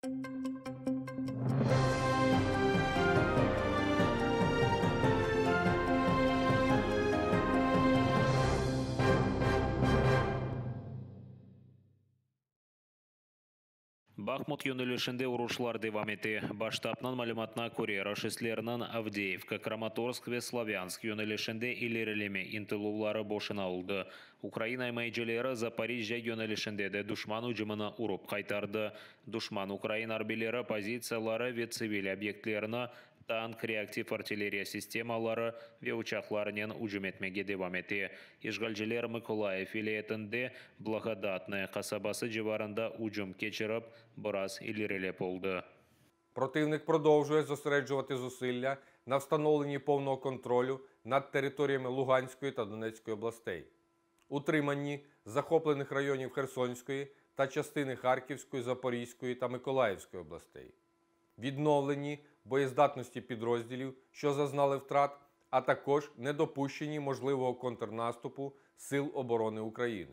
Bahmut yönelişinde uruşlar devam ete. Baş ştabnıñ malümatına köre, raşistlerniñ Avdeyevka, Kramatorsk ve Slavânsk yönelişinde ilerileme ıntıluvları boşuna oldı. Ukraina imayecileri Zaporijjâ yönelişinde de duşman ücümini urıp qaytardı. Duşman ukrain arbiyleri pozitsiyaları ve tsivil obyektlerini tank, reaktiv artilleriya sistemaları ve uçaqlarnen ücüm etmege devam ete. İşğalciler Mıkolayıv vilâyetinde Blahodatnoye qasabası civarında ücüm keçirip, biraz ilerilep oldı. Противник продовжує зосереджувати зусилля на встановленні повного контролю над територіями Луганської та Донецької областей, утриманні захоплених районів Херсонської та частини Харківської, Запорізької та Миколаївської областей, відновленні боєздатності підрозділів, що зазнали втрат, а також недопущенні можливого контрнаступу Сил оборони України.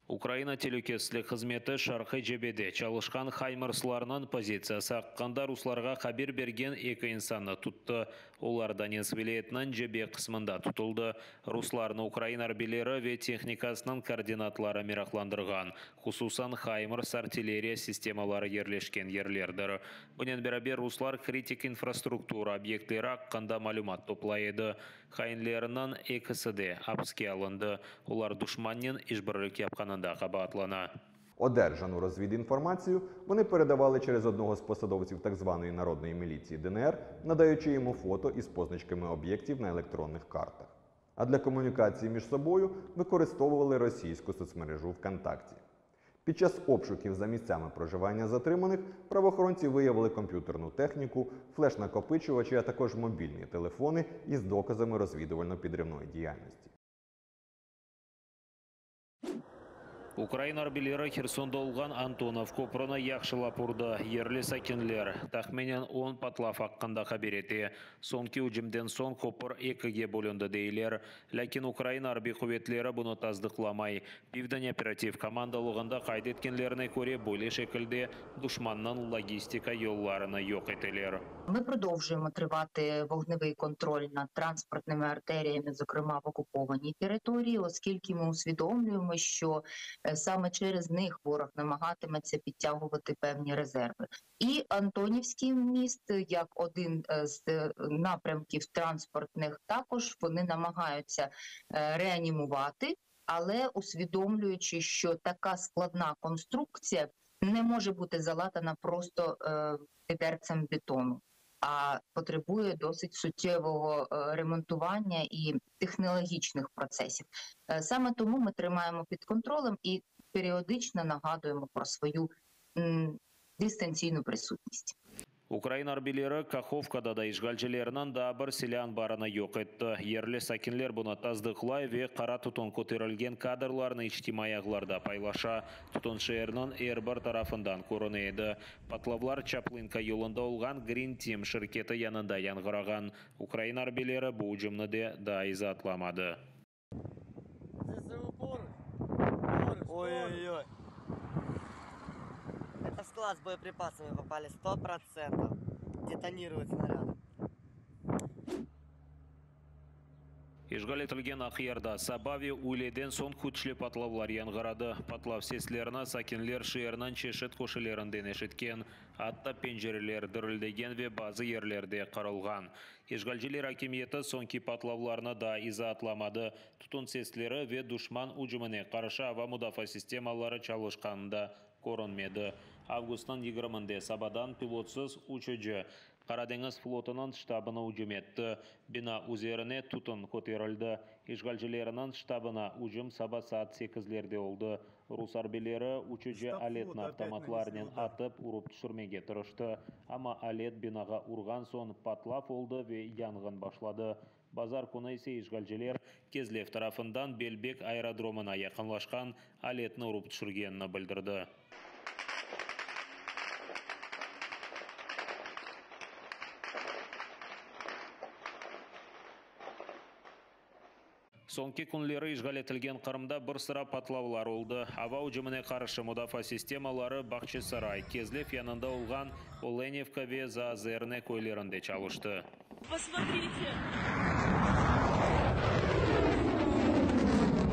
Ukraina telükesizlik hızmeti Şarqiy cebede çalışqan Haymarslarnıñ pozitsiyası aqqında ruslarğa haber bergen eki insannı tuttı. Olar Donetsk vilâyetiniñ cebe qısmında tutuldı. Ruslarnı ukrain arbiyleri ve tehnikasınıñ koordinatları meraqlandırğan, hususan Haymars artilleriya sistemaları yerleşken yerlerdir. Bunen beraber ruslar kritik infrastruktura obyektleri aqqında malümat toplay edi. Hainlerniñ ekisi de apiske alındı. Olar duşmannen işbirlik yapqanında qabaatlana. Одержану розвідінформацію вони передавали через одного з посадовців так званої народної міліції ДНР, надаючи йому фото із позначками об'єктів на електронних картах. А для комунікації між собою використовували російську соцмережу ВКонтакті. Під час обшуків за місцями проживання затриманих правоохоронці виявили комп'ютерну техніку, флеш-накопичувачі, а також мобільні телефони із доказами розвідувально-підривної діяльності. Ukrain arbiyleri Hersonda olğan Antonov köprüni yahşılap urdı, yerli sakinler, tahminen on patlav aqqında haber ete. Soñki ücümden soñ köpür ekige bölündi, deyler. Lâkin Ukraina arbiy quvetleri bunı tasdıqlamay. Pivden operativ komandalığında qayd etkenlerine köre, böyle şekilde duşmannıñ logistika yollarını yoq eteler. Ми продовжуємо тривати вогневий контроль над транспортними артеріями, зокрема в окупованій території, оскільки ми усвідомлюємо, що саме через них ворог намагатиметься підтягувати певні резерви. І Антонівський міст, як один з напрямків транспортних, також вони намагаються реанімувати, але усвідомлюючи, що така складна конструкція не може бути залатана просто відерцем бетону, а потребує досить суттєвого ремонтування і технологічних процесів. Саме тому ми тримаємо під контролем і періодично нагадуємо про свою дистанційну присутність. Ukrain arbiyleri Kahovkada da işğalcilerniñ daa bir silâ anbarını yoq etti. Yerli sakinler bunı tasdıqlay ve qara tütün köterilgen kadrlarnı içtimaiy ağlarda paylaşa. Tütün şeerniñ er bir tarafından körüne edi. Patlavlar Çaplınka yolunda olğan Green Team şirketi yanında yañğırağan. Ukrain arbiyleri bu ücümni de daa izaatlamadı. ЗСУ поруч. Поруч, Ой-ой-ой. Это в склад с боеприпасами попали 100%. Детонируют снаряды. İşğal etilgen Aqyarda saba ve üyleden soñ küçlü patlavlar yañğıradı. Patlav seslerini sakinler şeerniñ çeşit köşelerinden eşitken, atta pencereler dirildegen ve bazı yerlerde qırılğan. İşğalciler akimiyeti soñki patlavlarnı daa izaatlamadı, tütün sesleri ve duşman ücümine qarşı ava mudafaa sistemaları çalışqanında körünmedi. Avgustnıñ yigirminde sabadan pilotsız uçucı Qara deñiz flotunıñ ştabına ücüm etti. Bina üzerine tütün köterildi. İşğalcilerniñ ştabına ücüm saba saat sekizlerde oldı. Rus arbiyleri uçucı Штаб aletni флота опять нанесли avtomatlarnen удар. atıp urıp tüşürmege tırıştı. Amma alet binağa urğan soñ patlav oldı ve yanğın başladı. Bazar künü ise işğalciler Kezlev tarafından Belbek aerodromına yaqınlaşqan aletni urıp tüşürgenini bildirdi. Soñki künleri işğal etilgen Qırımda bir sıra patlavlar oldı. Ava ücümine qarşı mudafaa sistemaları Bağçasaray, Kezlev yanında olğan Olenivka ve Zaozerne köylerinde çalıştı. Posmotrite.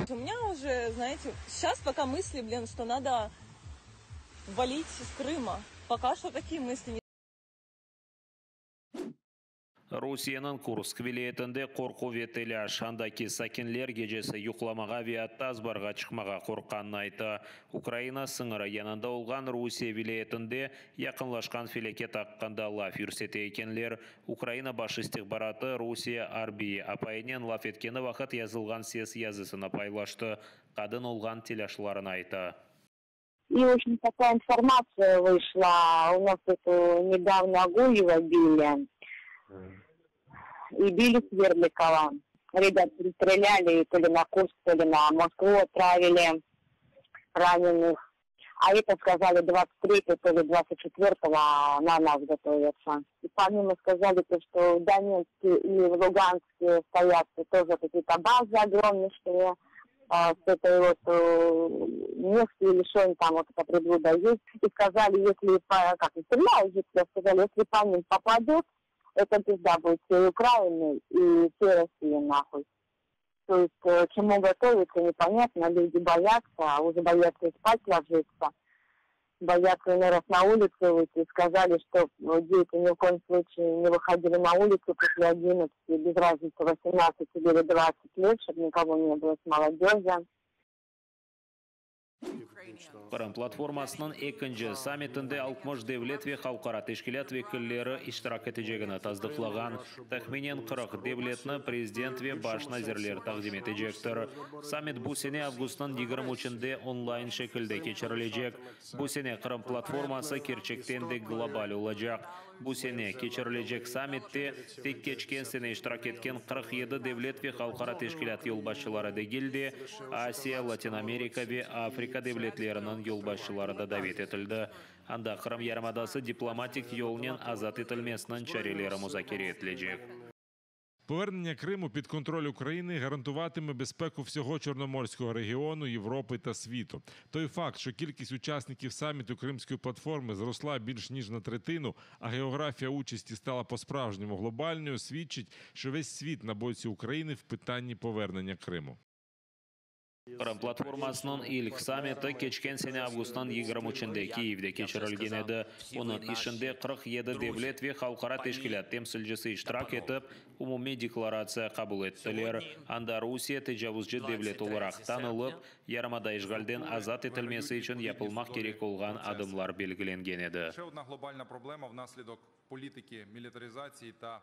У меня уже, знаете, сейчас пока мысли, блин, что надо валить из Крыма. Пока что такие мысли. Rusiyeniñ Kursk vilâyetinde qorqu ve telâş, andaki sakinler gecesi yuqlamağa ve atta azbarğa çıqmağa qorqqanını ayta. Ukraina sıñırı yanında olğan Rusiye vilâyetinde yaqınlaşqan felâket aqqında laf yürsete ekenler. Ukraina Baş istihbaratı Rusiye arbiyi apayınen laf etkeni vaqıt yazılğan ses yazısını paylaştı. Qadın olğan telâşlarını ayta. И очень такая информация вышла. У нас тут недавно Агуева били. И били Свердликова. Ребят перестреляли, то ли на Курск, то ли на Москву отправили раненых. А это сказали 23 то ли 24 на нас готовятся. И помимо сказали то, что в Донецке и в Луганске стоят тоже какие-то базы огромнейшие, с этой вот нефтью или что там вот эта приблуда есть. И сказали, если, по, как стреляют, сказали, если по ним попадут, это пизда будет всей Украины и всей России нахуй. То есть чему готовиться, непонятно, люди боятся, а уже боятся и спать ложиться, боятся иной раз на улицу выйти. Сказали, что дети ни в коем случае не выходили на улицу после 11, без разницы 18 или 20 лет, чтобы никого не было с молодежи. Qırım platformasınıñ ekinci sammitinde 60 devlet ve halqara teşkilât vekilleri iştirak etecegini tasdıqlağan. Tahminen 40 devletni prezident ve baş nazirler taqdim etecektir. Sammit bu sene avgustnıñ 23-nde online şekilde keçirilecek. Bu sene Qırım platforması kerçekten de global olacaq. Bu sene keçirilecek sammitte tek keçken sene iştirak etken 47 devlet ve halqara teşkilât yolbaşçıları degil de, Asiya, Latin Amerika ve Afrika devletleriniñ yolbaşçıları da davet etildi. Anda Qırım yarımadası diplomatik yolnen azat etilmesiniñ çareleri muzakere etilecek. Повернення Криму під контроль України гарантуватиме безпеку всього Чорноморського регіону, Європи та світу. Той факт, що кількість учасників саміту Кримської платформи зросла більш ніж на третину, а географія участі стала по-справжньому глобальною, свідчить, що весь світ на боці України в питанні повернення Криму. Qırım platformasınıñ ilk sammiti keçken sene avgustnıñ 23-nde Kiyevde keçirilgen edi. Onıñ işinde 47 devlet ve halqara teşkilât temsilcisi iştirak etip, umumiy deklaratsiya qabul ettiler. Anda Rusiye tecavuzcı devlet olaraq tanılıp, yarımada işğalden azat etilmesi içün yapılmaq kerek olğan adımlar belgilengen edi. Ще одна глобальна проблема внаслідок політики мілітаризації та.